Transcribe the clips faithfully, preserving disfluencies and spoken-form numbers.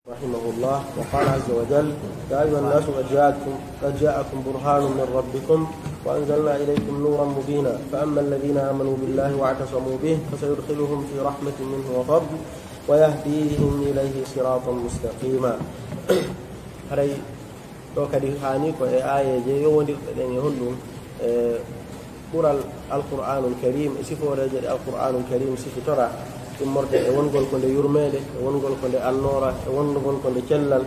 رحمه الله، وقال عز وجل: يا أيها الناس قد جاءتكم، قد جاءكم برهان من ربكم وأنزلنا إليكم نورا مبينا، فأما الذين آمنوا بالله واعتصموا به فسيدخلهم في رحمة منه وفضل ويهديهم إليه صراطا مستقيما. Haray ɗoo kadi haani ko e aayeeje yowondirɗe ɗen e honɗum? E ɓural Alqur'aanul Kariim e sifooreeje ɗe Alqur'aanul Kariim sifitora, immorde e wongol ko nde yurmeende, e wongol ko nde annoora, e wongol ko nde cellal,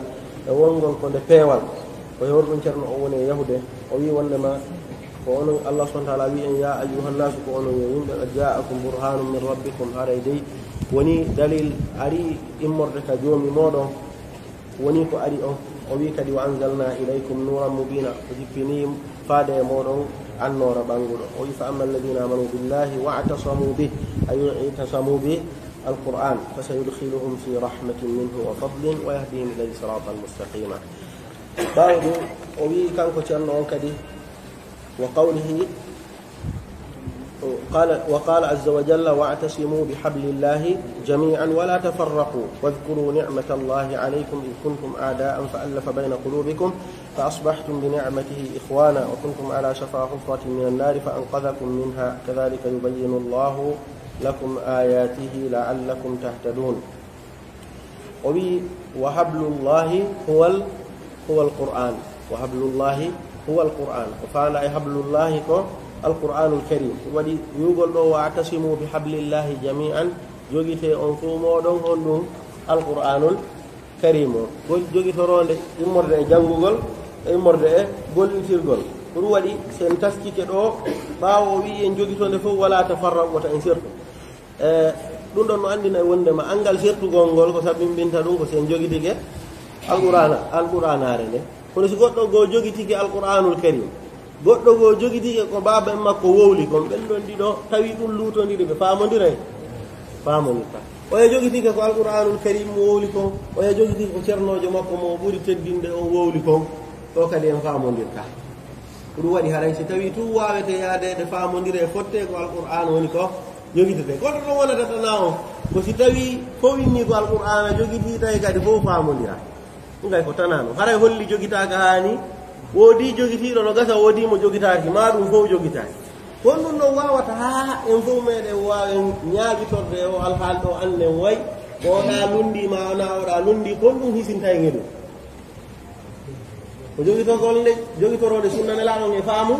e wongol ko nde peewal. Ko e honɗum Ceerno o woni e yahude, o wi'i wonndema ko onon, Allah subhaanahu wa ta'aalaa wi'i en: "Yaa ayyuhan naasu", ko onon yo yimɓe, "qad jaa'akum burhaanun min rabbikum", haray dey wonii dalil arii immorde ka Joomi mooɗon. Wonii ko ari on, o wi'i kadi: "Wa anzalnaa ilaykum nuuran mubiina", o jippinii faade e mooɗon annoora ɓannguɗo. O wi'i: "Fa amma alladhiina aamanu billaahi wa'tasamuu bih", ay i'tasamuu bi Alqur'aan, "fa sayudkhiluhum fii rahmatin minhu wa fadlin wa yahdihim ilayhi siraatan mustaqiima." Ɓaawo ɗum, o wi'i kanko Ceerno on kadi, وقوله، قال، وقال عز وجل: "واعتصموا بحبل الله جميعا ولا تفرقوا واذكروا نعمة الله عليكم إذ كنتم أعداء فألف بين قلوبكم فأصبحتم بنعمته إخوانا وكنتم على شفا حفرة من النار فأنقذكم منها كذلك يبين الله لكم آياته لعلكم تهتدون." O wi'i: "Wa hablullaahi huwal, huwal Qur'aan." Wa hablullaahi huwal Qur'aan. Ko faandaa e hablullaahi ko Alqur'aanul Kariim. Ɗum waɗi wi'ugol ɗoo: "Wa'tasimuu bi hablillaahi jamii'an", jogitee on fow mooɗon honɗum? Alqur'aanul Kariim on. Ko jogitoroonde immorde e janngugol, e immorde e gollitirgol. Ko ɗum waɗi, si en taskike ɗoo, ɓaawo o wi'i en jogitonde fow, "Walaa tafarraqu", wota en sertu. E, ɗum ɗon no anndina e wonndema anngal sertugol ngol ko sabimbinta ɗum ko si en jogitike Alqur'aana, Alqur'aanaare nde. Kono si goɗɗo goo jogitike Alqur'aanul Kariim, goɗɗo goo jogitike ko baaba en makko wowli kon, ɓen ɗon ɗiɗo tawi ɗum luutondiri, ɓe faamondiray? Faamondirta. Oya jogitike ko Alqur'aanul Kariim mo wowli kon, oya jogitike ko cernoojo makko mo o ɓuri teddinde on wowli kon, ɗoo kadi en faamondirta. Ko ɗum waɗi haray si tawii tun waawete yaadeede faamondire e fotte ko Alqur'aana woni ko jogitetee. Ko ɗum wonata tanaa on, ko si tawii fow inni ko Alqur'aana jogitii, tawi kadi fow faamondira. Ɗum kay ko tanaa non. Haray holli jogitaaka haani, woodii jogitiiɗo no gasa, woodii mo jogitaaki, maa ɗum fow jogitaaki. Ko honɗum non waawata haa en fow meɗen waawen ñaaƴitorde e oo alhaali ɗoo, annen way, ko oɗaa lunndii maa wonaa oɗaa lunndii, ko honɗum hisinta en e ɗum? Ko jogitogol nde, jogitoroode sunna Nelaaɗo on e faamu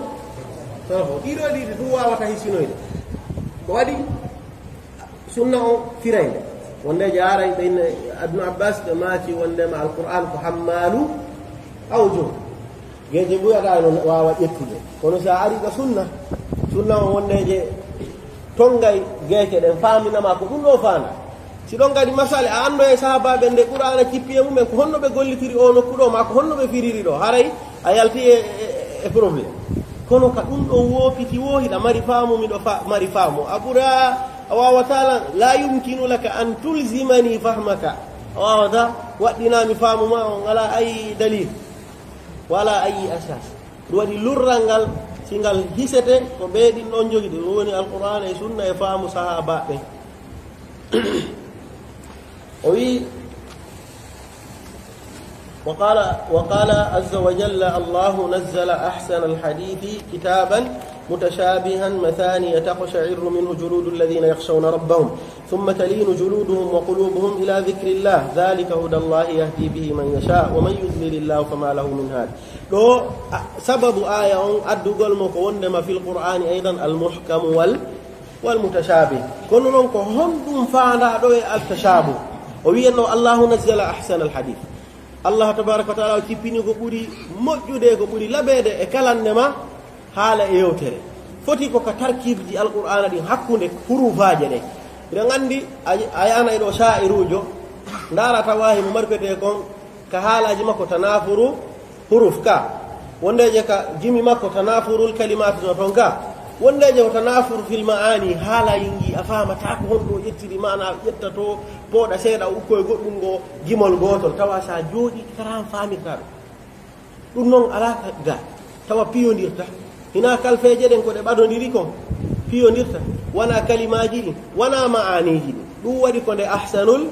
salafo. Ɗiɗo e ɗiɗi ɗum waawata hisinoyde. Ko waɗi sunna on firaynde. Wonde jaaray ɓe inne Ibnu Abbaas ɓe maaki wondema Alqur'aan ko hammaalu awjuh. Geeje mbuyaɗaa no waawa ƴettude. Kono si a arii ka sunna, sunna on wonde je tongay geece ɗen, faaminama ko ɗum ɗoo faandaa. Si ɗon kadi masale, a anndoyay sahaabaaɓe nde Qur'aana cippi e mumen, ko honno ɓe gollitiri oo nokku ɗoo, maa ko honno ɓe firiri ɗoo, haray a yalti e, e, e problème. Kono ka ɗum ɗon woopiti woo, hiɗa mari faamu, miɗo fa-, mari faamu. A ɓuraa, a waawataa lan, "laa yumkinu laka an tulzimani fahmaka." A waawataa waɗɗinaa mi faamu maa on, alaa ay dalil, walaa ay asas. Ɗum waɗi lurral ngal, si ngal hisete, ko ɓee ɗin ɗon jogi ɗum, ɗum woni Alqur'aana e Sunna e faamu sahaabaaɓe. O wi'i, وقال، وقال عز وجل: "الله نزل أحسن الحديث كتابا متشابها مثاني تقشعر منه جلود الذين يخشون ربهم ثم تلين جلودهم وقلوبهم إلى ذكر الله ذلك هدى الله يهدي به من يشاء ومن يضلل الله فما له من هاد." Ɗoo, a, sababu aaya on addugol mo ko wondema في القرآن أيضا المحكم وال، والمتشابه. Kono non ko honɗum faandaa ɗoo e التشابه? O wi'enno: "الله نزل أحسن الحديث." Allah tabaaraka wa ta'aalaa o cippini ko ɓuri moƴƴude, ko ɓuri laɓeede e kalannde maa haala e yewtere. Foti ko ka tarkiibji Alqur'aana ɗin hakkunde huruufaaje ɗen. Hiɗen anndi a, a yahanay ɗoo shaa'iruujo, ndaara tawaa himo mari ko wi'etee kon ka haalaaji makko tanaafuru huruuf ka. Wondeeje ka jimi makko tanaafurul kalimaat no ton ka. Wondeeje ko tanaafur fil ma'aani, haala yingi a faamataa ko honɗun o ƴettiri maanaa, ƴetta to, pooɗa seeɗa, o ukkoy goɗɗun ngo jimol gootol. Tawa si a jooɗii karam faamirtaa ɗum. Ɗum non alaa ka ga. Tawa piyondirta. Hinaa kalfeeje ɗen ko ɗe ɓadondiri kon piyondirta. Wanaa kalimaaji ɗin, wanaa ma'aaniiji ɗin. Ɗum waɗi ko nde ahsanul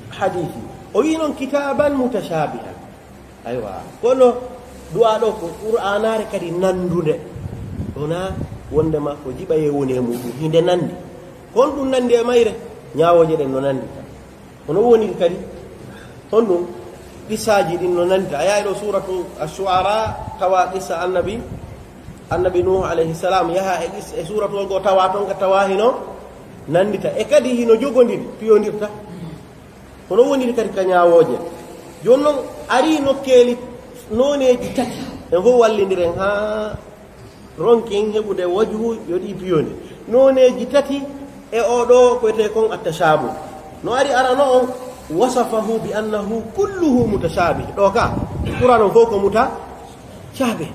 hadiisi. O wi'i non kitaaban mutashabihan. Aywa, kono du'a ɗo ko Qur'aanaare kadi nandunde. Wona wondema ko jiɓayee woni e muɗum, hinde nandi. Kon ɗum nandi e mayre, ñaawooje ɗen no nandi. Hono woniri kadi, honɗum? Qissaaji ɗin no nandi. A yahay ɗo suuratu Ash-Shu'ara, tawa qissa annabi, annabi Nuh alayhi salam, yaha e qissa, e suuratuwol goo tawa ton ka tawa hino nandita. E kadi hino jogondiɗi, piyondirta. Hono woniri kadi ka ñaawooje. Jooni non, ari nokkeeli nooneeji tati. En fof wallindiren haa ronken heɓude wajhu yo ɗi piyondi. Nooneeji tati e oo ɗoo ko wiyetee kon at-tashabuh. No ari arano on, wasafahu bi annahu kulluhu mutashabih. Ɗoo ka, Qur'aan on fof ko mutashabih.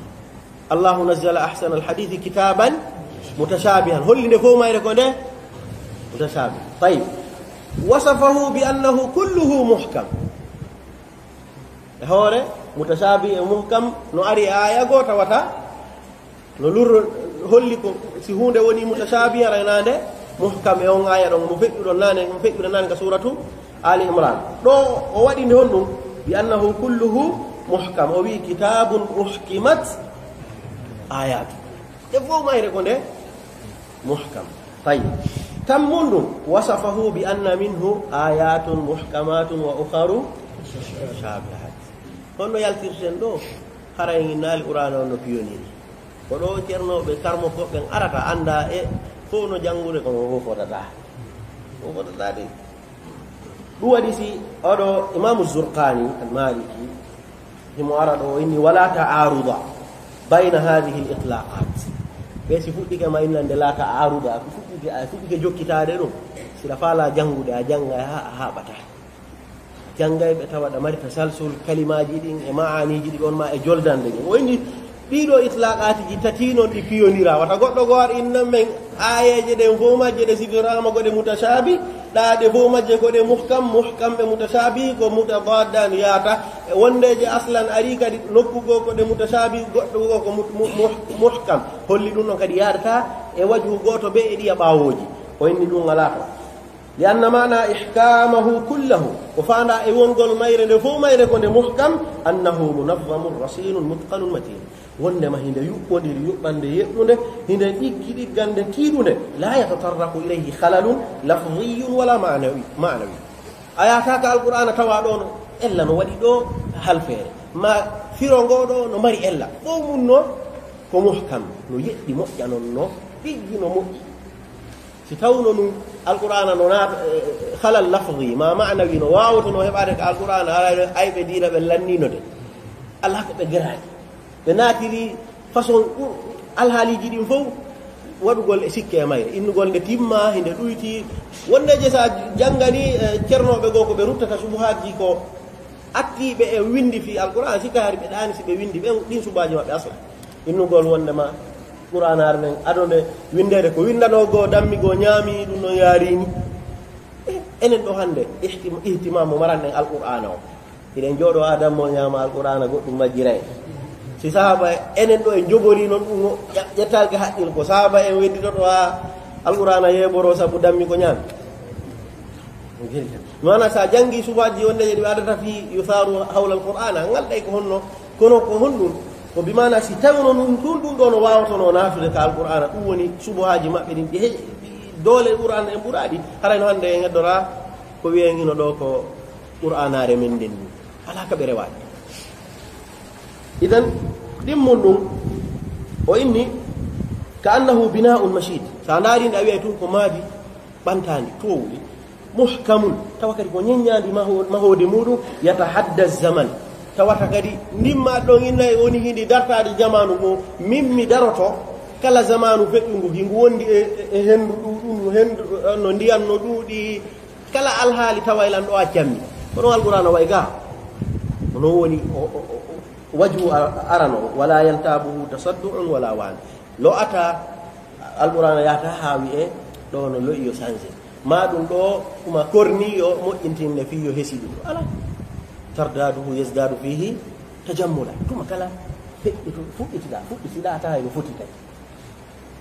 Allahu nazzala ahsanal hadithi kitaban mutashabihan. Holli nde fow mayre ko nde mutashabih. Tayyib. Wasafahu bi annahu kulluhu muhkam. E hoore, mutashabih e muhkam no ari e aaya goo tawata no lurro holli ko si huunde woni mutashabih raynaande muhkam e on aaya ɗon mo feƴƴuɗon naane, mo feƴƴuɗon naane ka suuratu Ali Imran. Ɗo o waɗi nde honɗum? Bi annahu kulluhu muhkam. O wi'i, "Kitabun uhkimat ayatu." Ɗe fow mayre ko nde muhkam. Tayyib. Tammun ɗum, wasafahu bi anna minhu ayatun muhkamatun wa ukharu shabihat. Honno yaltirten ɗo? Haray naali Qur'aana on no piyoniri. Ko ɗo ceernooɓe, karmokooɓe ɓen arata, annda e fow no janngude, kono o fotataa. O fotataa de. Ɗum waɗi si oɗo Imaamu Zurqaani al-Maaliki, himo ara ɗo, o inni, "Wala ta'aruda bayna hadhihi al-itlaqat." Ɓe si fuɗɗike ma innande la ta'aruda, ko fuɗɗike, a fuɗɗike jokkitaade ɗum. Si ɗa faalaa janngude, a jannga, a, a haɓata. Janngayɓe tawa ɗa mari tasalsul kalimaaji ɗin e ma'aaniiji ɗin on ma e joldanɗe ɗin. O inni, Ɗiɗo itlaqaatiji tati non ɗi piyondira. Wata goɗɗo goo ar inna men aayeeje ɗen fow majje ɗe sifiraama ko ɗe mutashaabi, ɗa ɗe fow majje ko ɗe muhkam, muhkam e mutashaabi ko mutadaddan yaata. E wondeeje aslan ari kadi nokku goo ko ɗe mutashaabi, goɗɗo goo ko mut-, mu-, muh-, muhkam. Holli ɗum ɗon kadi yaadata e wajhu gooto ɓe e ɗiya ɓaawooji. O inni ɗum alaa ton. Li anna maana ihkamahu kullahu, ko faandaa e wongol mayre nde fow mayre ko nde muhkam, annahu munazzamun rasinun mutqanun matin. Wondema hinde yuɓɓondiri yuɓɓande yeɗɗunde, hinde ɗiggi ɗiggande tiiɗunde, la yatatarraqu ilayhi khalalun lafziyyun wala ma'nawi, ma'nawi. A yaata ka Alqur'aana tawa ɗo no ella no waɗi ɗo halfeere, ma firo ngo ɗo no mari ella. Fow mun no ko muhkam, no yeɗɗi moƴƴa non, no ɗiggi no moƴƴi. Si tawno nun Alqur'aana no naata, eh, halal lafzi, ma ma'nawi no waawotono heɓaade ka Alqur'aana, haray ayɓe diina ɓen lanniino de. Alaa ko ɓe geraani. Ɓe naatiri façon ɗu-, alhaaliiji ɗin fow waɗugol e sikke e mayre. Innugol nde timma, hinde ɗuyti. Wonde je sa janngani, eh, cernooɓe goo ko ɓe ruttata subuhaaji ko attiiɓe e winndi fii Alqur'aan, si ka hari ɓe ɗaani si ɓe winndi ɓen ɗin subaaji maɓɓe asla. Innugol wondema Qur'aanaare nden, ado nde winndeede ko winndanoo goo, dammi goo, ñaami, ɗum ɗon yaariini. E, enen ɗo hannde, ihtim-, ihtimaam mo maranɗen Alqur'aana o. Hiɗen jooɗoo haa dammo ñaama Alqur'aana, goɗɗum majjira en. Si sahaaba enen ɗo en jogorii non ɗum o, ƴa-, ƴettaaki haqqil ko sahaaba en wedditoto haa Alqur'aana yeeboroo sabu dammi ko ñaami. Maana sa jangi subaaji wonde je ɗi waɗata fi yutharu hawla al-Qur'an, an ngal ɗay ko honno, kono ko honɗum? Ko bi maana si tawno ɗum tun ɗum ɗo no waawtono naatude ka Alqur'aana, ɗum woni subuhaaji maɓɓe ɗin, ɗi he-, ɗi doole Qur'aana en ɓuraaɗi, haray no hannde en heddora ko wi'en hino ɗo ko Qur'aanaare men nden ni. Alaa ka ɓe rewaade. Idan, ɗimmun ɗum, o inni, ka annahu bina'un mashid. Sa ndaari nde a wi'ay tun ko maadi, ɓantaandi, toowundi, muhkamun, tawa kadi ko ñeññaandi maho-, mahoode muuɗum, yatahadda zaman, tawata kadi ndimma ɗon inna e woni hindi dartaade jamaanu ko min mi daroto kala zamaanu feƴƴungu, hingu wondi e, e, e henndu ɗuuɗundu, henndu, no ndiyan no ɗuuɗi, kala alhaali tawa ilan ɗo accammi. Ko ɗon Alqur'aana wa'i ga. Ko non woni o, o, o, o, wajhu a-, arano, wala yantabuhu tasaddu'un wala wahn. Lo'ata Alqur'aana yahata haa wi'e ɗo no lo'i yo changé. Ma ɗum ɗo kuma korni yo moƴƴintinne fii yo hesi ɗum. Ala. Tardaduhu yazdadu fihi tajammula. Tuma kala feƴƴito, fuɗɗitiɗa, fuɗɗitiɗa tawa no foti kadi.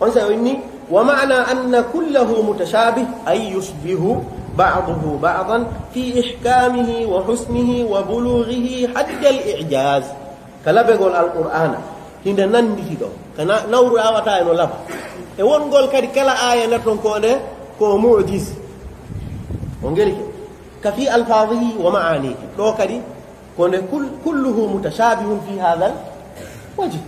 On sa o inni, wa ma'na anna kullahu mutashabih, ay yushbihu بعضه بعضا في إحكامه وحسنه وبلوغه حد الإعجاز. Ka labegol Alqur'aana, hinde nannditi ɗoo, ka na-, nawru awataa e no laba. E wongol kadi kala aaya nder ton ko nde, ko mu'jiz. On ngeli ke? Ka في ألفاظه ومعانيه. Ɗoo kadi, ko nde كل-، كله متشابه في هذا الوجه.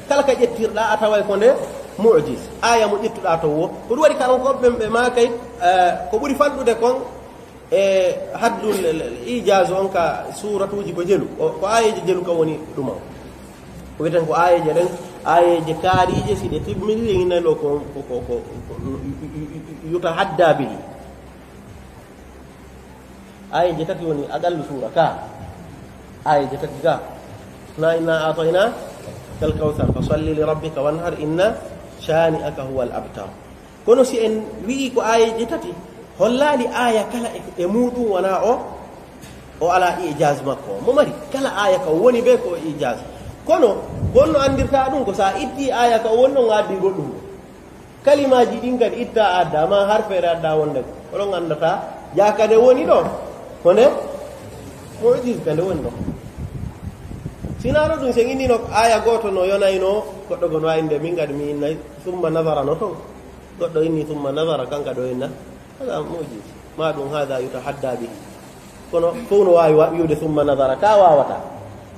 Kala ka ƴettirɗaa, a taway ko nde mu'jiz. Aaya mo ƴettuɗaa to woo. Ko ɗum waɗi kala ko ɓe, ɓe maakay, eh, ko ɓuri fanɗude kon e haddul, l-, l-, ijaazu on ka suuratuuji ko jelu. O, ko aayeeje jelu ka woni ɗum on. Ko wi'eten ko aayeeje ɗen, aayeeje kaariije, si ɗe timmiri, ɗe innay ɗoo ko, ko, ko, ko, ko, yu-, yu-, yu-, yu-, yutahadda bihi. Aayeeje tati woni aqallu suura ka. Aayeeje tati ka. Na inna a'taynaka al-kawthar, fa salli li rabbika wanhar, inna shani'aka huwa al-abtar. Kono si en wi'i ko aayeeje tati, hollaali aaya kala e, e muuɗum wonaa o, o alaa ijaz makko. Mo mari, kala aaya ka woni bee ko ijaz. Kono, honno anndirtaa ɗum ko sa itti aaya ka woni ɗon a addi goɗɗum. Kalimaaji ɗin kadi itta a adda, amma harfeere adda wonde ko. Oɗon anndataa, jaa ka nde woni ɗo, ko nde mu'jiz ka nde woni ɗo. Sinaa ɗo ɗum, si en innino aaya gooto no yonayno, goɗɗo go no wawi nde min kadi mi innay, summa nazara no ton. Goɗɗo inni summa nazara, kanka ɗo inna. Hada mu'jiz. Ma ɗum hada yutahadda bihi. Kono fow no waawi wa-, wi'ude summa nazara, ka waawataa.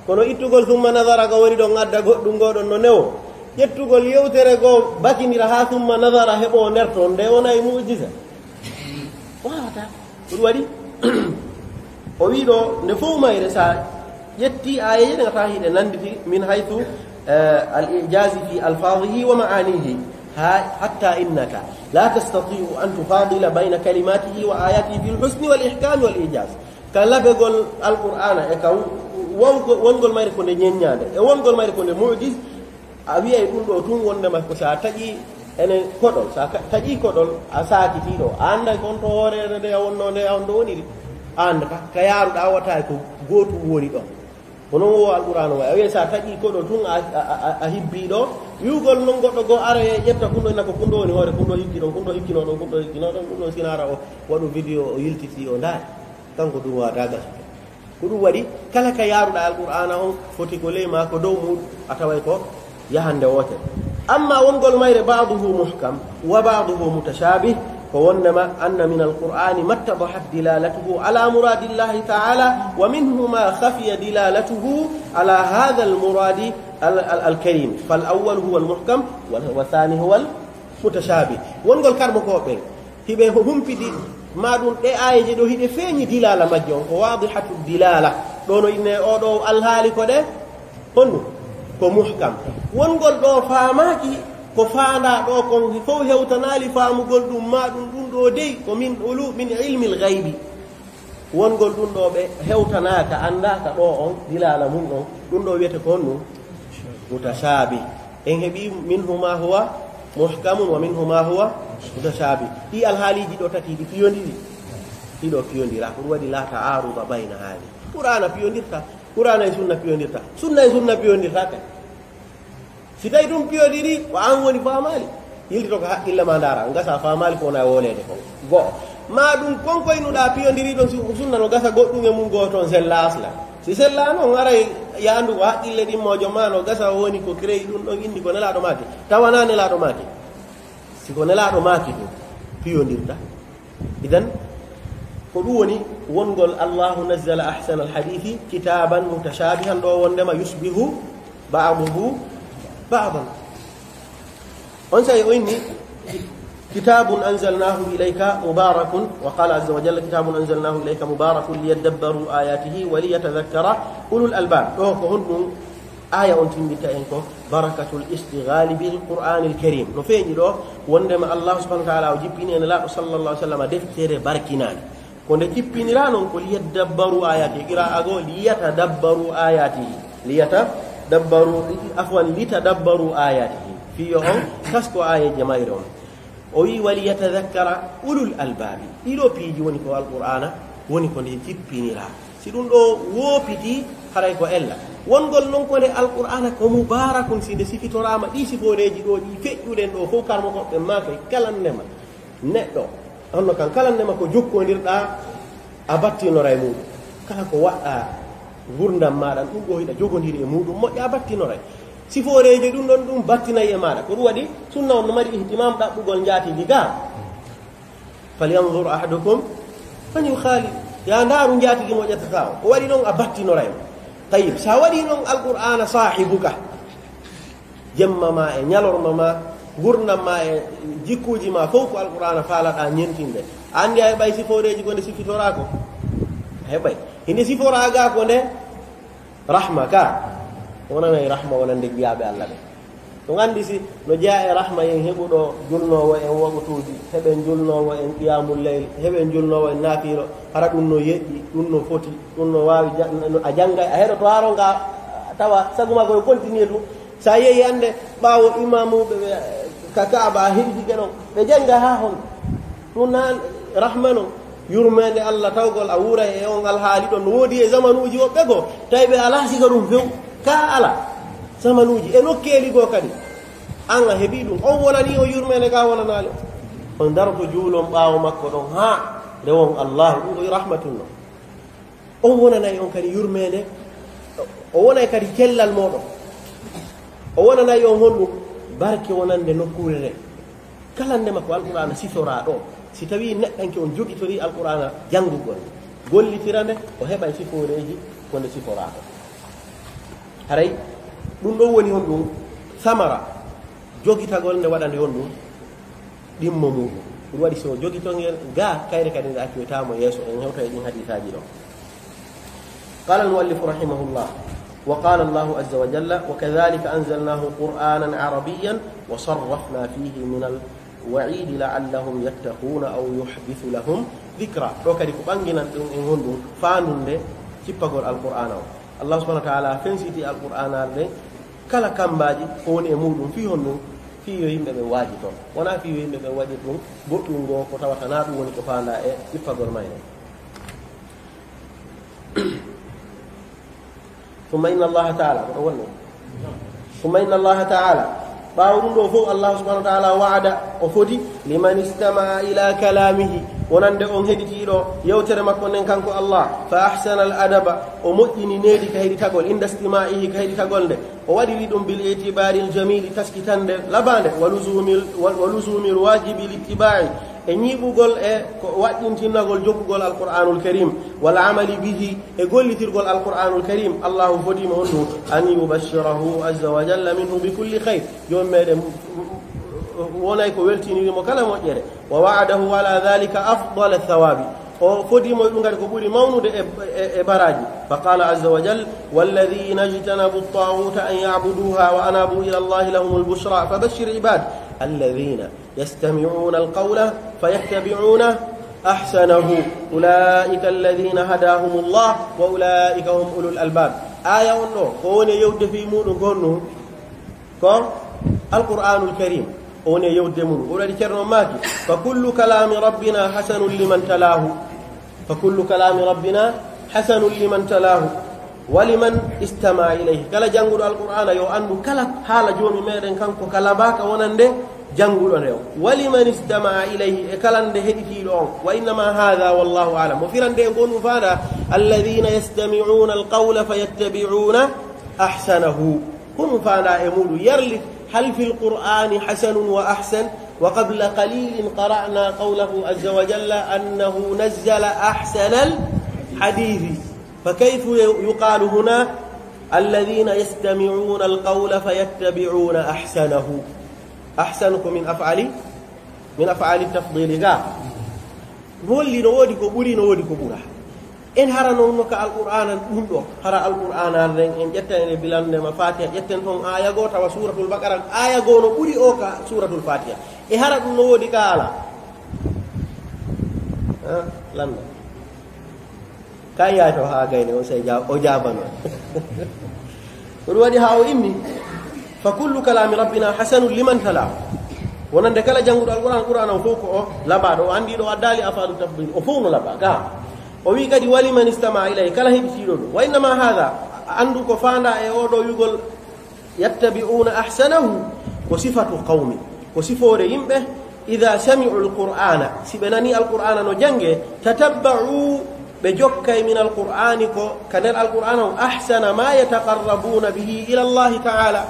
Kono ittugol summa nazara ka woni ɗon adda goɗɗum goo ɗon no newo. Ƴettugol yewtere goo bakindira haa summa nazara heɓoo nder ton, nde wonay mu'jiza. Waawataa. Ko ɗum waɗi, o wi'i ɗoo, nde fow mayre sa ƴetti aayeeje ɗen a tawi hiɗe nannditi min haythu, eh, al-ijazi fi alfazihi wa ma'anihi. Ha-, hatta innaka la tastati'u an tufadila bayna kalimatihi wa ayatihi fil husni wal ihkami wal ijaz. Ka labegol Alqur'aana e ka wongo-, wongol mayre ko nde ñeññaande, e wongol mayre ko nde mu'jiz, a wi'ay ɗum ɗoo tun wondema ko sa taƴi enen koɗol, sa ka-, taƴi koɗol, a saakiti ɗoo, a annday kon to hooreere nde a wonnoo nde a on ɗo woniri, a anndata, ka yaaruɗaa wata e ko gootum woni ɗon. Ko non wo Alqur'aana wa'i. A wi'ay sa taƴi koɗol tun a, a, a, a hibbi ɗoo. Wi'ugol non goɗɗo goo ara e ƴetta kun ɗoo ina ko kun ɗoo woni hoore, kun ɗoo hikki ɗon, kun ɗoo hikkinoo ɗon, kun ɗoo hikkinoo ɗon, ɗum ɗon sinaara o waɗu video o yiltiti o ndaari. Kanko ɗum waawataa gasude. Ko ɗum waɗi kala ka yaaruɗaa Alqur'aana on foti ko ley maa ko dow muuɗum a taway ko yahande wootere. Amma wongol mayre ba'duhu muhkam wa ba'duhu mutashabih, ko wondema anna min alqur'ani ma ittadahat dilalatuhu ala muradillahi ta'ala wa minhu ma khafiya dilalatuhu ala hadha almuradi al-, al-, alkarim. Fal awwal huwa almuhkam wa, wa thani huwa almutashabih. Wongol karmokooɓe ɓen hiɓe humpiti ma ɗum ɗe aayeeje ɗoo hiɗe feeñi dilala majje on ko wadihatu dilala. Ɗoo no inne oo ɗoo alhaali ko ɗe Honɗum? Ko muhkam. Wongol ɗoo faamaaki, ko faandaa ɗoo kon fow hewtanaali faamugol ɗum, maa ɗum ɗum ɗoo dey ko min ulu-, min ilmil gaybi. Wongol ɗum ɗoo ɓe hewtanaaka, anndaaka ɗoo on, dilaala mun ɗon, ɗum ɗoo wiyete ko honɗum? Mutashaabih. En heɓii minhu maa huwa muhkamun wa minhu maa huwa mutashaabih. Ɗii alhaaliiji ɗoo tati ɗi piyondiri? Ɗi ɗoo piyondiraa. Ko ɗum waɗi laa ta'aaruda bayna haadii. Qur'aana piyondirtaa. Qur'aana e sunna piyondirtaa. Sunna e sunna piyondirtaa kay. Si tawi ɗum piyondiri, ko an woni faamaali. Yiltito ko haqqille maa ndaara, ngasa faamaali ko wona e wooleede kon. Go'o. Maa ɗum kon koynuɗaa piyondiri ɗon si sunna no gasa goɗɗum e mun gooto on sella asla. Si sellaano on aray yaandu ko haqqille ɗimmoojo maa no gasa woni ko créé ɗum ɗon indi ko nelaaɗo maaki. Tawanaa nelaaɗo maaki. Si ko nelaaɗo maaki ɗum piyondirta. Idan, ko ɗum woni wongol Allahu nazzala ahsanal hadithi kitaban mutashabihan ɗo wondema yushbihu ba'duhu ba'dan. On saa'i o inni, kitabun anzalnahu ilayka mubarakun, wa qala azza wa jalla, kitabun anzalnahu ilayka mubarakun liyaddabbaru ayatihi wa liyatadhakkara ulul albab. Ɗo ko honɗum Aaya on timmitta en ko barakatul ishtighali bil Qur'anil Karim. No feeñi ɗo, wondema Allah subhanahu wa ta'ala o jippini e Nelaaɗo sallallahu alaihi wasallam deftere barkinaande. Ko nde jippinira non ko liyaddabbaru ayatihi. Qira'a go liyatadabbaru ayatihi. Liyatadabbaru, afwan, litadabbaru ayatihi. Fii yo on tasko aayeeje mayre on. O wi'i, "Waliyatadhakkara ulul albaabi." Ɗiɗo piiji woni ko Alqur'aana woni ko nde jippinira. Si ɗum ɗo woopitii, haray ko ella. Wongol non ko nde Alqur'aana ko mubarakun, si nde sifitoraama, ɗii sifooreeji ɗo, ɗi feƴƴuɗen ɗo fof, karmo ko ɓe maakay kala ndema neɗɗo Honno kan, kala ndema ko jokkondirɗaa, a battinora e muuɗum. Kala ko waɗɗaa ngurndan maaɗa, ɗum ɗoo hiɗa jogondiri e muuɗum, moƴƴa a battinora. Sifooreeji ɗum ɗon, ɗum battinay e maaɗa. Ko ɗum waɗi, sunna on no mari ihtimam ɗaɓɓugol njaatigi gaa. "Falyanzur ahadukum man yukhalil." Yaa ndaaru njaatigi mo ƴettata on. O waɗi ɗon a battinora e mo. Tayyib, sa waɗi ɗon Alqur'aana saahibuka. Jemma ma e ñalorma ma, ngurndan ma e jikkuuji ma, fow ko Alqur'aana faalaɗaa ñentinde. A anndi a heɓay sifooreeji ko nde sifitoraa ko? A heɓay. Hinde siforaa gaa ko nde rahma ka. Wonanay rahma wonande jiyaaɓe Alla ɓe. Ɗum anndi si no jeyaa e rahma en heɓuɗo julnoowo en waqtuuji, heɓen julnoowo en qiyamul layl, heɓen julnoowo en naafiilo, hara ɗum no yeƴƴi, ɗum no foti, ɗum no waawi ja-, no a janngay, a heɗoto haro nga tawa sagu maa ko yo continue ɗum. Sa yehi hannde ɓaawo imaamuuɓe ɓe ka Kaaba, a heɗitike ɗon, ɓe jannga haa honno? Ɗum na rahma non, yurmeende Alla tawgol a wuuray e on alhaali ɗon. No woodi e zamanuuji woɓɓe goo, tawi ɓe alaa siga ɗum few, ka alaa. Zamanuuji e nokkeeli goo kadi, an a heɓii ɗum. On wonanii on yurmeende ka wonanaali on. On daroto juulon ɓaawo makko ɗon haa rewon Allaahu, ɗum ko rahmatun non. On wonanay on kadi yurmeende, o wonay kadi cellal mooɗon. O wonanay on honɗum? Barke wonande nokkuure nden. Kala ndema ko Alqur'aana siforaa ɗoo, si tawii neɗɗanke on jogitorii Alqur'aana janngugol, gollitira nde, o heɓay sifooreeji ko nde siforaa ɗoo. Haray ɗum ɗoo woni honɗum? Samara, jogitagol nde waɗande honɗum? Ɗimmo muuɗum. Ɗum waɗi si o jogito ngel, gaa kayre kadi nde accoytaa mo yeeso, en hewta e ɗin hadiisaaji ɗoo. قال المؤلف رحمه الله: وقال الله عز وجل: وكذلك أنزلناه قرآنا عربيا وصرفنا فيه من الوعيد لعلهم يتقون أو يحدث لهم ذكرا. Ɗoo kadi ko ɓannginan ɗum en honɗum? Faandunde cippagol Alqur'aana on. Allah subhanahu wa ta'ala fensiti Alqur'aana nden kala kammbaaji ko woni e muuɗum fii honɗum? Fii yo yimɓe ɓen waajito. Wonaa fii yo yimɓe ɓen waɗir ɗum goɗɗum ngoo ko tawata naa ɗum woni ko faandaa e cippagol mayre. ثم إن الله تعالى، ko ɗo woni. ثم إن الله تعالى، ɓaawo ɗum ɗoo fow, Allah subhanahu wa ta'ala wa'ada, o fodi, لمن استمع إلى كلامه، wonande on heɗitiiɗo yewtere makko nden kanko Allah, فأحسن الأدب، o moƴƴini needi ka heɗitagol, عند استماعه، ka heɗitagol nde, o waɗiri ɗum بالاعتبار الجميل، taskitannde labaande, ولزوم ال-، ولزوم الواجب الاتباع، e ñiiɓugol e ko waɗɗintinnagol jokkugol Alqur'aanul Kariim, والعمل به، e gollitirgol Alqur'aanul Kariim, Allaahu fodii mo honɗum? أن يبشره عز وجل منه بكل خير، Joomi meɗen wonay ko weltiniri mo kala moƴƴere. ووعده على ذلك أفضل الثواب، o fodii mo e ɗum kadi ko ɓuri mawnude e, e, e baraaji. فقال عز وجل: والذين اجتنبوا الطاغوت أن يعبدوها وأنابوا إلى الله لهم البشرى فبشر عباد الذين يستمعون القول فيتبعون أحسنه أولئك الذين هداهم الله وأولئك هم أولو الألباب. Aaya on ɗoo, ko woni e yewtude fii muuɗum ko honɗum? Ko Alqur'aanul Kariim. O woni e yewtude muuɗum. O waɗi Ceerno maaki: فكل كلام ربنا حسن لمن تلاه. فكل كلام ربنا حسن لمن تلاه ولمن استمع إليه. Kala jannguɗo Alqur'aana yo anndu kala haala Joomi meɗen kanko ka labaa ka wonande jannguɗo nde on. ولمن استمع إليه، e kala nde heɗitiiɗo on. وإنما هذا والله أعلم. Mo firande en ko honɗum faandaa: الذين يستمعون القول فيتبعون أحسنه. Ko honɗum faandaa e muuɗum? Yarli, هل في القرآن حسن وأحسن؟ وقبل قليل قرأنا قوله عز وجل أنه نزل أحسن الحديث. فكيف يقال هنا: الذين يستمعون القول فيتبعون أحسنه؟ أحسن ko من أفعال، من أفعال التفضيل ga. Holli no woodi ko ɓuri, no woodi ko ɓura. En hara non no ka Alqur'aana ɗum ɗoo, hara Alqur'aana nden en ƴetta en e bilande ma Faatiha, ƴetten ton aaya goo tawa Suuratul Baqara aaya goo no ɓuri o ka Suuratul Faatiha. E hara ɗum no woodi ka alaa? Ha? Landa. Ka yaay to haa gayne on sey ja-, o jaabano. Ko ɗum waɗi haa o immi, فكل كلام ربنا حسن لمن تلاه. Wonande kala jannguɗo Alqur'aan, Qur'aana on fow ko o labaaɗo, o anndi ɗo addaali af'aalu tafdiil, o fow no labaa. Ga o wi'i kadi: ولمن استمع إليه، kala heɗitiiɗo ɗum. وإنما هذا، anndu ko faandaa e oo ɗoo wi'ugol يتبعون أحسنه، ko صفة قوم، ko sifoore yimɓe Ida sami'u alqur'ana, si ɓe nani alqur'ana no jange, tatabba'u, ɓe jokkay min alqur'ani ko ka nder alqur'ana on, ahsana ma yataqarrabuna bihi ila Allahi ta'ala,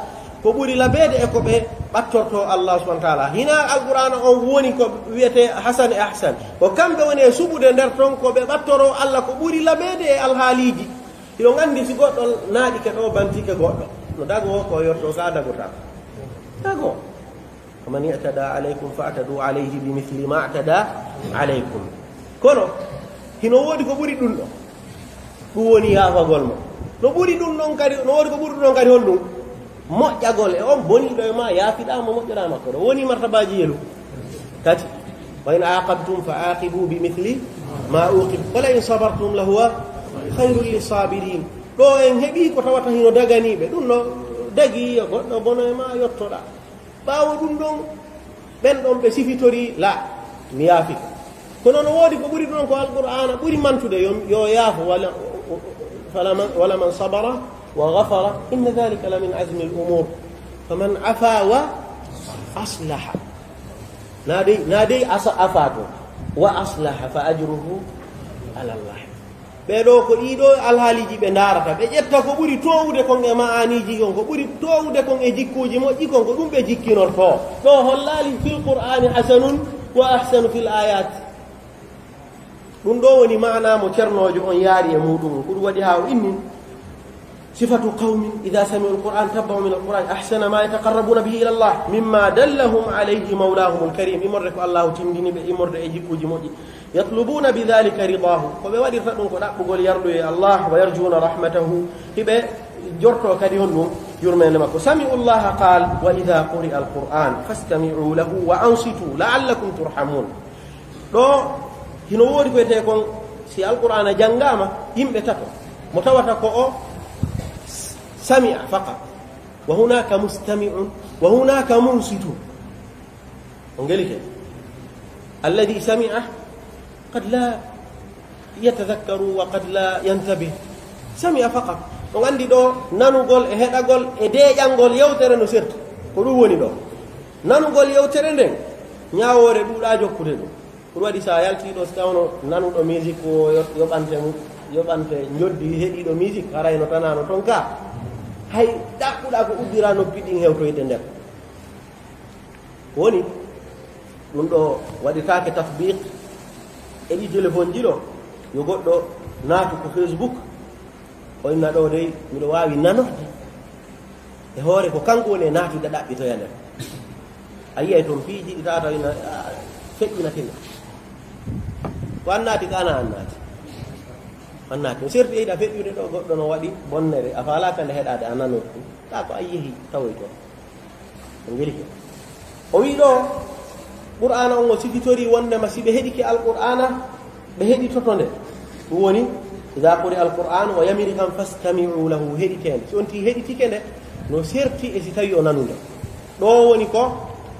ko ɓuri labeede e ko ɓe ɓattorto Allah subhanahu wa ta'ala. Hina alqur'ana on woni ko wi'ete hasan e ahsan, ko kamɓe woni e suɓude nder ton ko ɓe ɓattoro Allah ko ɓuri labeede e alhaaliiji. Hiɗon anndi si goɗɗo naaɗike ɗo bantike goɗɗo, no dagoo ko yotto ka dagotaako. Dagoo. Faman i'tada alaykum fa'tadu alayhi bimithli ma i'tada alaykum. Kono hino woodi ko ɓuri ɗum ɗo. Ɗum woni yaafagol mo. No ɓuri ɗum ɗon kadi, no woodi ko ɓuri ɗum ɗon kadi honɗum? Moƴƴagol e on boniiɗo e ma, yaafiɗaa mo, moƴƴoɗaa makko. Ɗo woni martabaaji yelu. Tati. Wa in aaqabtum fa aaqibu bimithli ma uuqib. Wa la in sabartum lahuwa khayrun lissabirin. Ɗo en heɓii ko tawata hino daganiiɓe. Ɗum no dagii yo goɗɗo bono e ma yottoɗaa. Ɓaawo ɗum ɗon, ɓen ɗon ɓe sifitorii, la, mi yaafike. Kono no woodi ko ɓuri ɗum ɗon ko Alqur'aana ɓuri mantude, yo, yo yaafo, wala, fala man, wala man sabara wa ghafara, inna dhalika la min azmi al-umur. Faman afa wa aslaha. Na dey, na dey asa, afa to. Wa aslaha fa ajruhu ala Allah. Ɓee ɗoo ko ɗii ɗoo alhaaliiji ɓe ndaarata. Ɓe ƴetta ko ɓuri toowude kon e ma'aaniiji kon, ko ɓuri toowude kon e jikkuuji moƴƴi kon, ko ɗum ɓe jikkinortoo. Ɗoo hollaali fil Qur'aani hasanun wa ahsanu fil aayaat. Ɗum ɗoo woni maanaa mo cernoojo on yaari e muuɗum on. Ko ɗum waɗi haa o inni, sifatu qawmin idha sami'u al-Qur'aan tabba'u min al-Qur'aan ahsana ma yataqarrabuna bihi ila Allah, mimma dallahum alayhi mawlahum al-karim. Immorde ko Allahu tindini ɓe, immorde e jikkuuji moƴƴi. Yatlubuna bi dhalika ridahu. Ko ɓe waɗirta ɗum ko ɗaɓɓugol yarduye Allah, wa yarjuna rahmatahu. Hiɓe jorto kadi honɗum? Yurmeende makko. Sami'u Allah qal, wa idha quri'a al-Qur'an fastami'u lahu wa ansitu la'allakum turhamun. Ɗoo hino woodi ko etee kon, si Alqur'aana janngaama, yimɓe tato. Mo tawata ko o sami'a faqat. Wa hunaka mustami'un, wa hunaka munsitun. On ngelike. Alladhi sami'a qad la yatadhakkaru wa qad la yantabih. Sami'a faqat. On anndi ɗoo, nanugol e heɗagol e deeƴangol yewtere no serti. Ko ɗum woni ɗoo. Nanugol yewtere nden, ñaawoore ɗuuɗaa jokkude ɗum. Ko ɗum waɗi, so a yaltii ɗoo, si tawno nanuɗo musique ko yo-, yoɓante mu-, yoɓante njoddi heɗiiɗo musique, haray no tanaano ton ka. Hay ɗaɓɓuɗaa ko uddiraa noppi ɗin hewtoyde nder. Woni, ɗum ɗoo waɗirtaake tatbiq e ɗi téléphone ji ɗoo, yo goɗɗo naatu ko Facebook, o inna ɗoo dey, miɗo waawi nanorde. E hoore ko kanko woni e naatude ɗaɓɓitoya nder. A yi'ay ton piiji ɗi tawata ina, ah, feƴƴinatino. Ko annaati ka ana annaati. Annaati. O serti e yiɗa feƴƴude ɗoo goɗɗo no waɗi bonnere. A faalaaka nde heɗaade a nanor ɗum. Kaa ko a yehi tawoy toon. O ngeli hen. O wi'i ɗoo, Qur'aana on o sifitorii wondema si ɓe heɗike Alqur'aana, ɓe heɗitoto nde. Ɗum woni, "Idaa quri'a al-Qur'aanu", o yamiri kan, "fastami'uu lahu", heɗitee nde. Si on tii heɗitike nde, no serti e si tawii o nanu nde. Ɗoo woni ko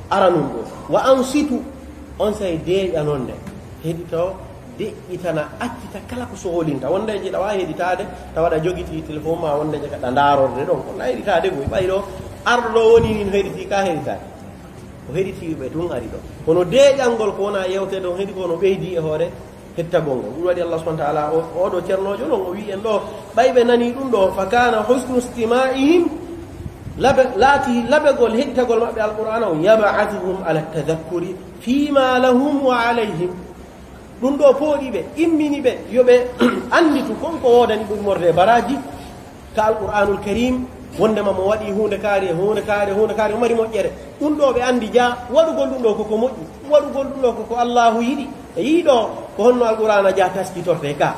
aranun ɗoo. "Wa ansitu", on say deeƴanon nde. Heɗitoo, deƴƴitana, accita kala ko soholinta. Wonde je ɗa waawi heɗitaade, tawa ɗa jogitii telefon maa, wonde je ka ɗa ndaarorde ɗon. Ko na heɗitaade goy. Ɓay ɗoo, arɗo ɗoo woni ni no heɗitii ka heɗitaade. O heɗitii ɓe tun ari ɗoo. Kono deeƴangol ko wona yewteede on heɗi ko no ɓeydii e hoore hettagol ngol. Ɗum waɗi Allah subhanahu wa ta'ala o, oo ɗoo cernoojo non, o wi'i en ɗoo, ɓay ɓe nanii ɗum ɗoo, "Fa kaana husnu istima'ihim", labe, laatii labegol heɗitagol maɓɓe Alqur'aana on, "yab'athuhum ala tadhakkuri fima lahum wa alayhim." Ɗum ɗoo pooɗi ɓe, immini ɓe, yo ɓe annditu kon ko woodani ɓe immorde e baraaji ka Alqur'aanul Kariim, wondema mo waɗii huunde kaari e huunde kaari e huunde kaari, o mari moƴƴere. Ɗum ɗoo ɓe anndi jaa, waɗugol ɗum ɗoo ko ko moƴƴi, waɗugol ɗum ɗoo ko ko Allaahu yiɗi. E yii ɗoo, ko honno Alqur'aana jaa taskitortee ka?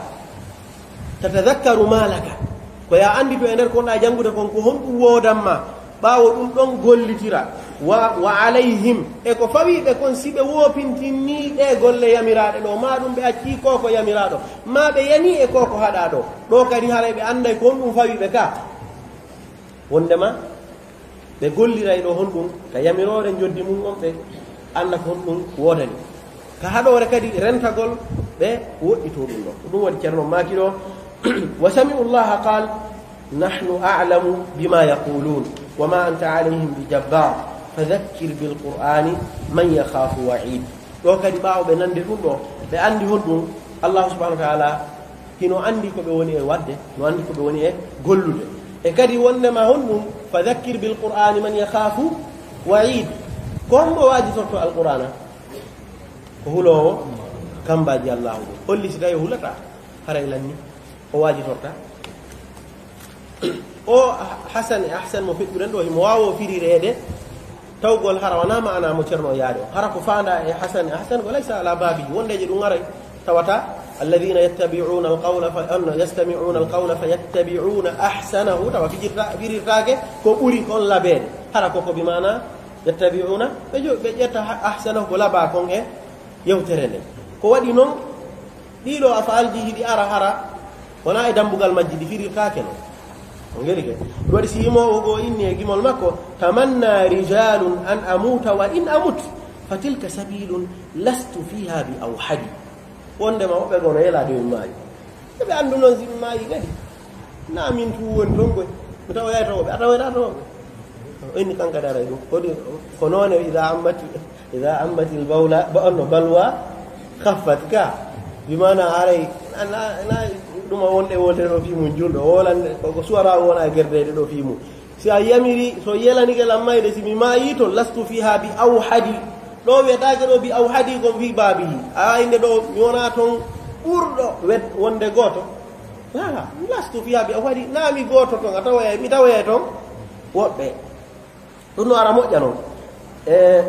Tatadhakkaru ma laka. Ko yaa anndito e nder ko wonɗaa janngude kon, ko honɗum woodan ma? Ɓaawo ɗum ɗon gollitira. Wa, wa alayhim. E ko fawii ɓe kon, si ɓe woopintinnii ɗee golle yamiraaɗe ɗoo, maa ɗum ɓe accii koo ko yamiraaɗo, maa ɓe yanii e koo ko haɗaa ɗoo. Ɗoo kadi haray ɓe annday ko honɗum fawii ɓe ka. Wondema ɓe golliray ɗoo honɗum ka yamiroore njoddi mum on, ɓe annda ko honɗum woodani. Ka haɗoore kadi rentagol ɓe woɗɗitoo ɗum ɗoo. Ko ɗum waɗi Ceerno maaki ɗoo, "Wa sami'u Llaaha qaal, nahnu a'lamu bima yaquluun, wa ma anta alayhim bi jabbaar." Fadhakkir bil Qur'ani man yakhafu wa'id. Ɗoo kadi, ɓaawo ɓe nande ɗun ɗoo, ɓe anndi honɗun Allahu subhanahu wa ta'ala hino anndi ko ɓe woni e waɗde, no anndi ko ɓe woni e gollude. E kadi wonndema honɗun, fadhakkir bil Qur'ani man yakhafu wa'id. Ko hombo waajitorto Alqur'aana? Ko huloowo kambaaji Allahu ɗin. Holli si tawi o hulataa, haray lanni o waajitortaa. O Hasan e Ahsan mo feƴƴuɗen ɗoo, himo waawoo firireede tawgol hara wanaa ma'anaa mo Cerno o yaari on. Hara ko faandaa e Hasan e Ahsan ko laysa ala baabihi. Wondeeje ɗun aray tawata, alladhina yattabi'una alqawla fa, an, yastami'una alqawla fa yattabi'una ahsanahu, tawa fijirta-, firirtaake ko ɓuri kon labeede. Hara ko ko bi maanaa yattabi'una, ɓe jo-, ɓe ƴetta ha-, ahsanahu ko labaa kon e yewtere nden. Ko waɗi non, ɗii ɗoo af'aalji hiɗi ara hara, wonaa e dambugal majji ɗi firirtaake non. On ngeli ke? Ɗun waɗi si yimoowo goo inni e gimol makko, tamanna rijalun an amuta wa in amut, fa tilka sabilun lastu fiha bi awhadi. Wonndema woɓɓe goo no yelaade yo mi maayu. Yo ɓe anndu non si mi maayii kadi. Naa min tun woni ton koy. Mi tawoyay ton woɓɓe, a tawoytaa ton woɓɓe. O inni kanka daray ɗun. Ko ɗi-, ko noone iza ammati, iza ammatil bawla, ba-, no balwa khaffat ka. Bi maana haray, na, na, na ɗuma wonde wonde ɗoo fii mun julɗo. Woolan, ko, ko suwara wona e gerdeede ɗoo fii mun. Si a yamiri, so yelanike lan mayde, si mi maayii ton, lastu fiha bi awhadi. Ɗoo wi'etaake ɗoo bi awhadi ko fii baabihi. A innde ɗoo, mi wonaa ton ɓurɗo wet-, wonde gooto. Haa, lastu fiha bi awhadi, naa mi gooto ton, a tawoyay, mi tawoyay ton woɓɓe. Ɗun no ara moƴƴa non. E,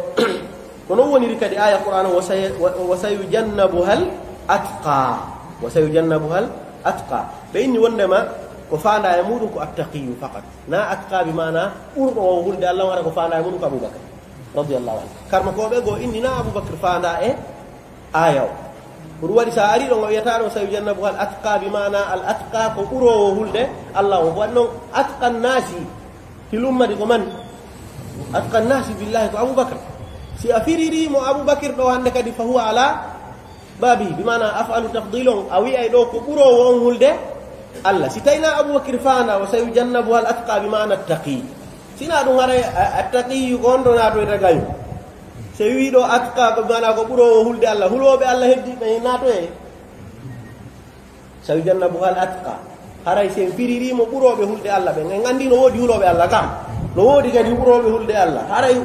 ko non woniri kadi aaya Qur'aana, wa say-, wa, wa sayujannabuhal atqa. Wa sayujannabuhal atqa. Ɓe inni wonndema ko faandaa e muɗum ko attaqiyyu faqat. Naa atqa bi maana ɓurɗo o hulde Alla, wara ko faandaa e muɗum ko Abubakar, radiyallahu anhu. Karmakooɓe goo inni naa Abubakar faandaa e aaya o. Ko ɗun waɗi, si a arii ɗon, o wi'ataa ɗon, "Sayujannabuhal atqa," bi maana al atqa ko ɓuroowo hulde Alla on. Ko waɗi non, atqan naasi fil ummati ko man? Atqan naasi billahi ko Abubakar. Si a firirii mo Abubakar ɗoo hannde kadi, fa huwa ala baabi, bi maana af'alu tafdil on, a wi'ay ɗoo ko ɓuroowo on hulde Alla. Si tawi naa Abubakar faandaa, "Wa sayujannabuhal atqa," bi maana taqi. Si naa ɗun haray, a-, attaqiyyu ko on ɗoo naatoyta gayo. Si wi'i ɗoo atqa ko maana ko ɓuroowo hulde Alla, hulooɓe Alla heddiiɓe ɓen naatoyay. Sayujannabuhal atqa. Haray si en firirii mo ɓurooɓe hulde Alla ɓen, en anndii no woodi hulooɓe Alla kam. No woodi kadi ɓurooɓe hulde Alla. Haray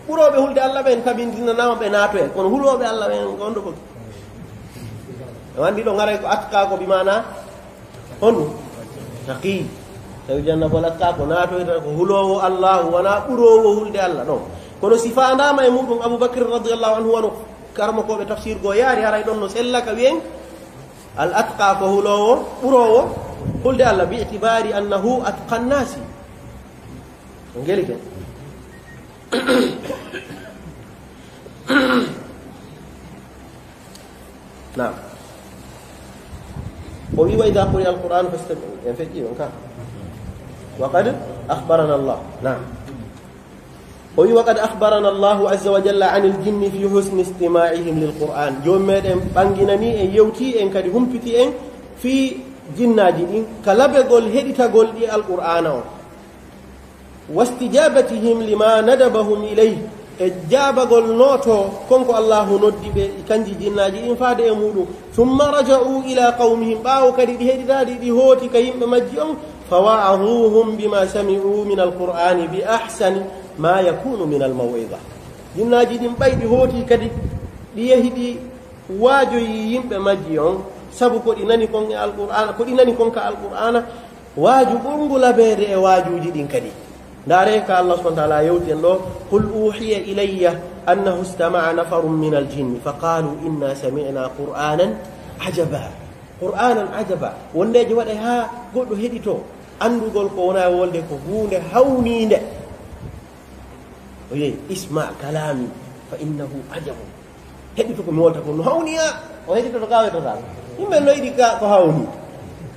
ɓurooɓe hulde Alla ɓen tabintinanaama ɓe naatoyay. Kono hulooɓe Alla ɓen ko on ɗoo fof. En anndii ɗon haray ko atqa ko bi maana honɗun? Taqi. Sayujannabuhal atqa ko naatoyta ko huloowo Alla, wonaa ɓuroowo hulde Alla ɗon. Kono si faandaama e muɗum Abubakar radiyallahu anhu, wano karmakooɓe tafsir goo yaari, haray ɗon no sella ka wi'en al atqa ko huloowo, ɓuroowo hulde Alla, bi itibaari annahu atqa nnaasi. Ngeli ke? Naam. O wi'i, "Wa idha quri'a al-Qur'anu fastami'u." En feƴƴii on ka. Wa qad akhbarana Allah. Naam. O wi'i, "Wa qad akhbarana Allahu azza wa jalla anil jinni fi husni istima'ihim lil Qur'an." Joomi meɗen ɓanginanii en, yewtii en, kadi humpitii en fii jinnaaji ɗin, ka labegol heɗitagol ɗi Alqur'aana on. "Wastijabatihim lima nadabahum ilayh," e jaabagol nooto kon ko Allahu noddi ɓe, kanji jinnaaji ɗin faade e muɗum. "Thumma raja'u ila qawmihim," ɓaawo kadi ɗi heɗitaali, ɗi hooti ka yimɓe majji on, "fa wa'adhuhum bima sami'u min alqur'ani bi ahsani ma yakunu min almaw'iza." Jinnaaji ɗin ɓay ɗi hooti kadi, ɗi yehi ɗi waajoyi yimɓe majji on, sabu ko ɗi nani kon e Alqur'aana, ko ɗi nani kon ka Alqur'aana, waaju ɓurngu labeede e waajuuji ɗin kadi. Ndaaree ka Allah subhanahu wa ta'ala yewti en ɗoo, "Qul uhiya ilayya annahu istama'a nafarun min al-jinni fa qalu inna sami'na qur'anan ajaba." Qur'anan ajaba. Wondeeji waɗay haa goɗɗo heɗitoo. Anndugol ko wona e wolde ko huunde hawniinde. O yehi, "Isma kalami fa innahu ajabu." Heɗito ko mi wolta ko no hawni ha. O heɗitoto ka wetotaako. Yimɓe no yiɗi ka ko hawni.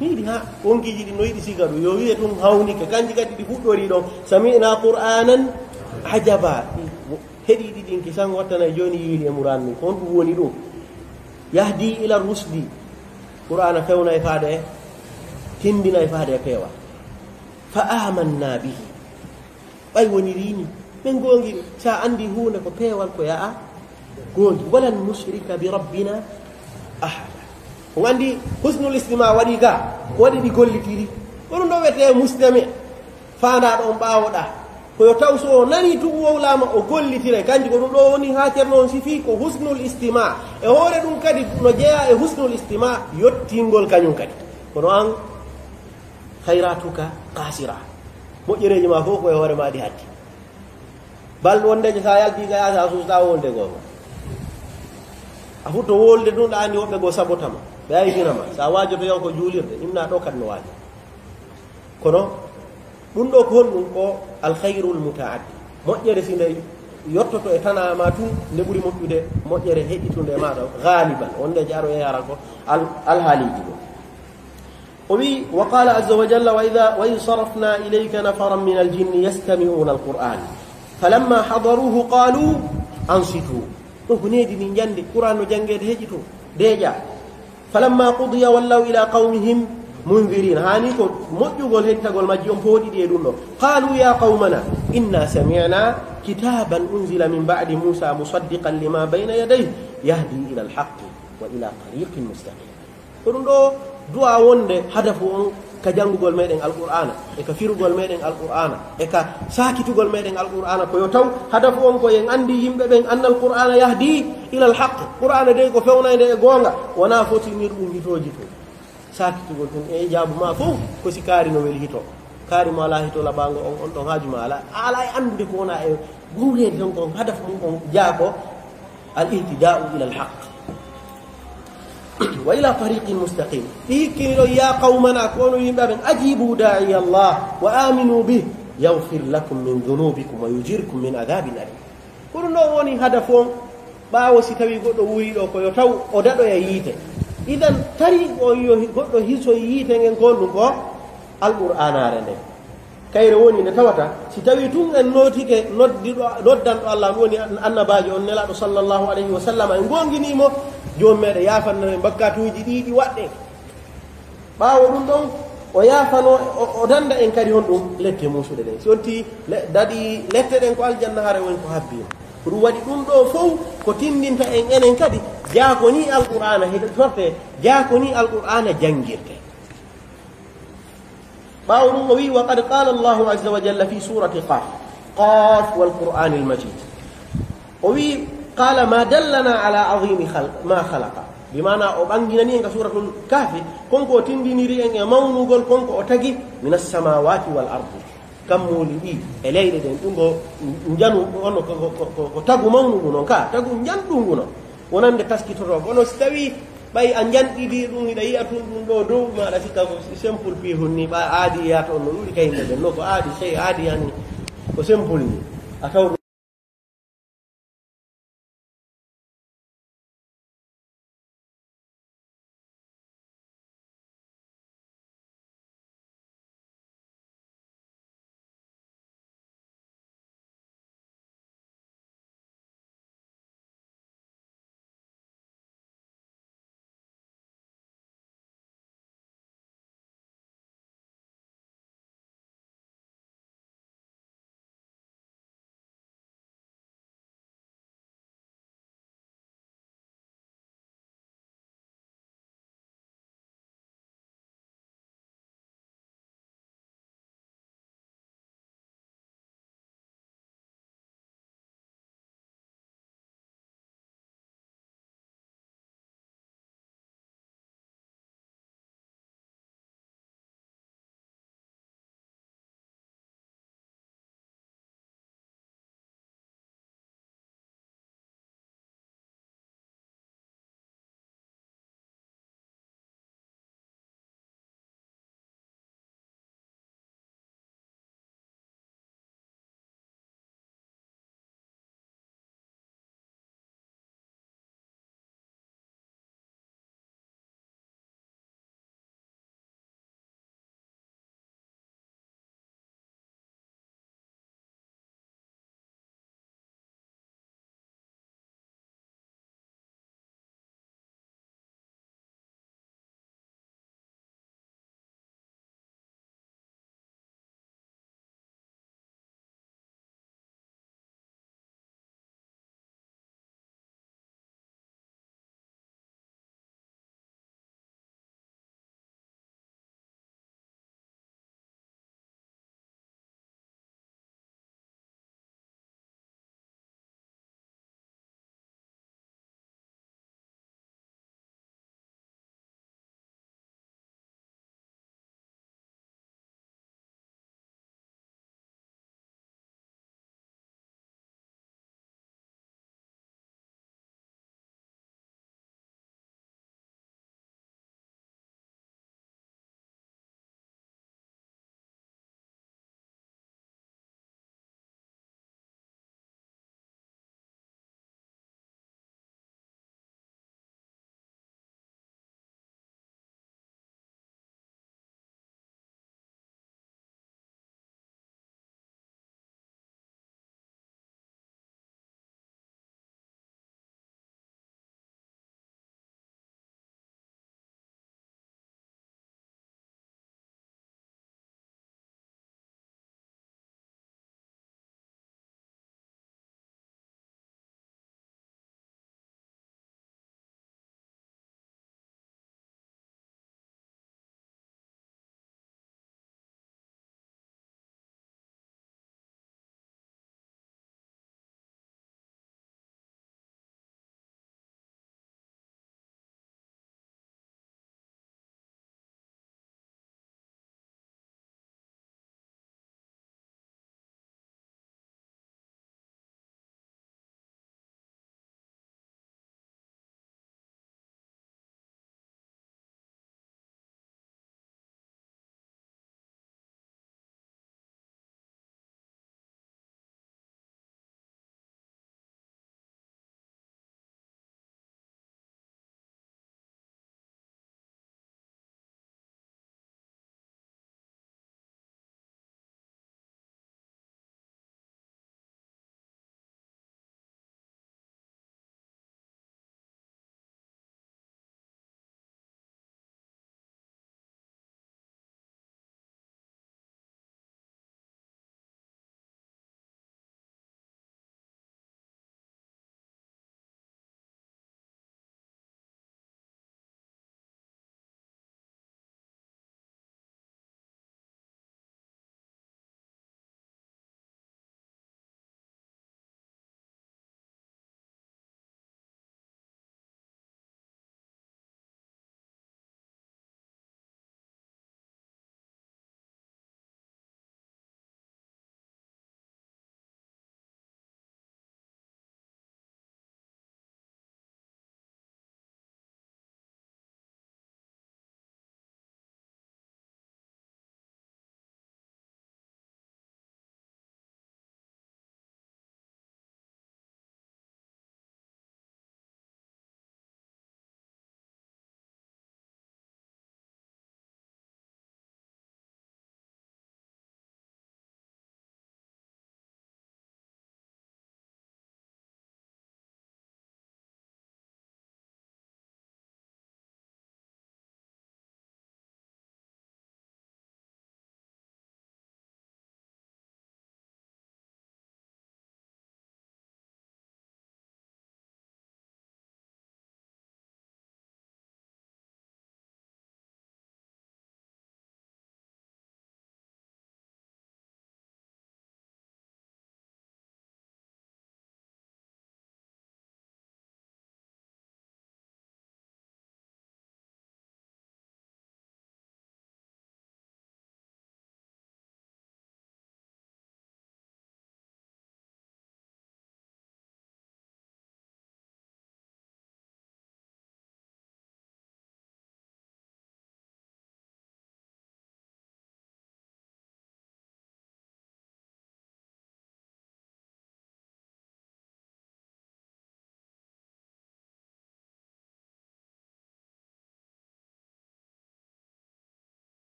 Mi yiɗi ha wonkiiji ɗi no yiɗi siga ɗum. Yo wi'e ɗum hawni ka. Kanji kadi ɗi fuɗɗori ɗon. Sami'na qur'anan ajaba. Heɗi ɗi ɗin kisan wattanay jooni yiili e muraan ɗum. Ko honɗum woni ɗum? Yahdi ila rusdi. Qur'aana fewnay faade e, tindinay faade e peewal. Fa amanna bihi. Ɓay woniri ni, Men goongini, sa anndi huunde ko peewal ko ya'a goongi. Walan nushrika bi rabbina ahada. On anndi husnul istima waɗi ga, ko waɗi ɗi gollitiri. Ko ɗum ɗo wiyetee mustami, faandaaɗo on ɓaawoɗaa. Ko yo taw so o nanii tun wowlaama o gollitira. Kanji ko ɗum ɗo woni haa Ceerno on sifi ko husnul istima. E hoore ɗum kadi no jeyaa e husnul istima yottingol kañum kadi. Kono an, khayratuka qasira. Moƴƴereeji ma fof ko e hoore ma ɗi hatti. Bal wonde so a yalti ka yaasi a suusta wolde goonga. A futto wolde ɗum ɗa anndi woɓɓe goo sabotama. Ɓe ayfina ma. Sa waajoto yaw ko juulirde, imna ɗo kadi no waajo. Kono ɗum ɗo ko honɗum? Ko al khayrul mutaaddi. Moƴƴere si nde yottoto e tanaa ma tun, nde ɓuri moƴƴude moƴƴere heɓitunde e maaɗa, ghaliban. Wonde jaro e yaran ko al-, alhaaliiji goo. O wi'i, wa qala azza wa jalla, wa idha, wa idh sarafna ilayka nafaran min al-jinni yastami'una al-Qur'an. Falamma hadaruhu qalu ansitu. Ɗum ko needi ndi njande, Qur'an no janngeede heƴito, deeƴa. Falamma qudiya wallaw ila qawmihim munzirin. Haani ko moƴƴugol hettagol majji on pooɗiɗi e ɗum ɗo. Qalu ya qawmana inna sami'na kitaban unzila min ba'di Musa musaddiqan lima bayna yadayhi yahdi ila al-haqqi wa ila tariqin mustaqim. Ko ɗum ɗo du'a wonde hadafu on ka janngugol meɗen Alqur'aana, e ka firugol meɗen Alqur'aana, e ka saakitugol meɗen Alqur'aana, ko yo taw hadafu on ko en anndi yimɓe ɓen anna Alqur'aana yahdi ilal haqq. Qur'aana dey ko fewnaynde e goonga, wonaa fotinirɗum hitooji tun. Saakitugol tun e ijaabu ma fow, ko si kaari no weli hito. Kaari mo alaa hito laɓaango on, on ɗon haaju ma alaa. A alaa e anndude ko wona e goongeede ton kon, hadafu mum on jaa ko al ihtida'u ilal haqq. Wa ila tariqin mustaqim. Ɓe hikkini ɗon, ya qawmana, ko onon yimɓe amen, ajibu da'iya Allah wa aminu bih, yaghfir lakum min dhunubikum wa yujirkum min adhabin alim. Ko ɗum ɗon woni hadafu on, ɓaawo si tawi goɗɗo wuuri ɗo, ko yo taw o daɗoya yiite. Idan, tariiqu on yo hi-, goɗɗo hisoy yiite ngen, ko honɗum? Ko Alqur'aanaare nden. Kayre woni nde tawata, si tawii tun en nootike noddiɗo, noddanɗo Allah, ɗum woni an-, annabaajo on, Nelaaɗo sallallahu alayhi wa sallam, en goonginii mo, Joomi meɗen yaafanno en bakkatuuji ɗi ɗi waɗɗen. Ɓaawo ɗum ɗon, o yaafanoo, o, o dannda en kadi honɗum? Lette muusuɗe ɗen. Si on tii le-, daɗi lette ɗen ko aljanna, hara woni ko habbii. Ko ɗum waɗi ɗum ɗoo fow ko tinndinta en enen kadi, jaa ko nii Alqur'aana heɗitortee, jaa ko nii Alqur'aana janngirtee. Ɓaawo ɗum o wi'i, wa qad qala Allahu azza wa jalla fi surati Qaf, Qaf wal Qur'anil Majid. O wi'i, qala ma dallana ala azimi khalq-, ma khalaqa. Bi maana o ɓanginani en ka suratul Kahfi, kon ko o tindiniri en e mawnugol kon ko o tagi minas samawati wal ardi. Kammuuli ɗi e leyɗe ɗen, ɗum ɗo njanu, ono ko, ko, ko, ko, ko tagu mawnugu non ka, tagu njanɗugu non. Wonande taskitoto, kono si tawi ɓay a njanɗidi ɗum, hiɗa yi'a tun ɗum ɗo dow, ma aɗa sikka ko simple pi hun ni, ɓa aadi yata on no ɗuuɗi ka yimɓe ɓen, no ko aadi, sey aadi yani, ko simple ni. A taw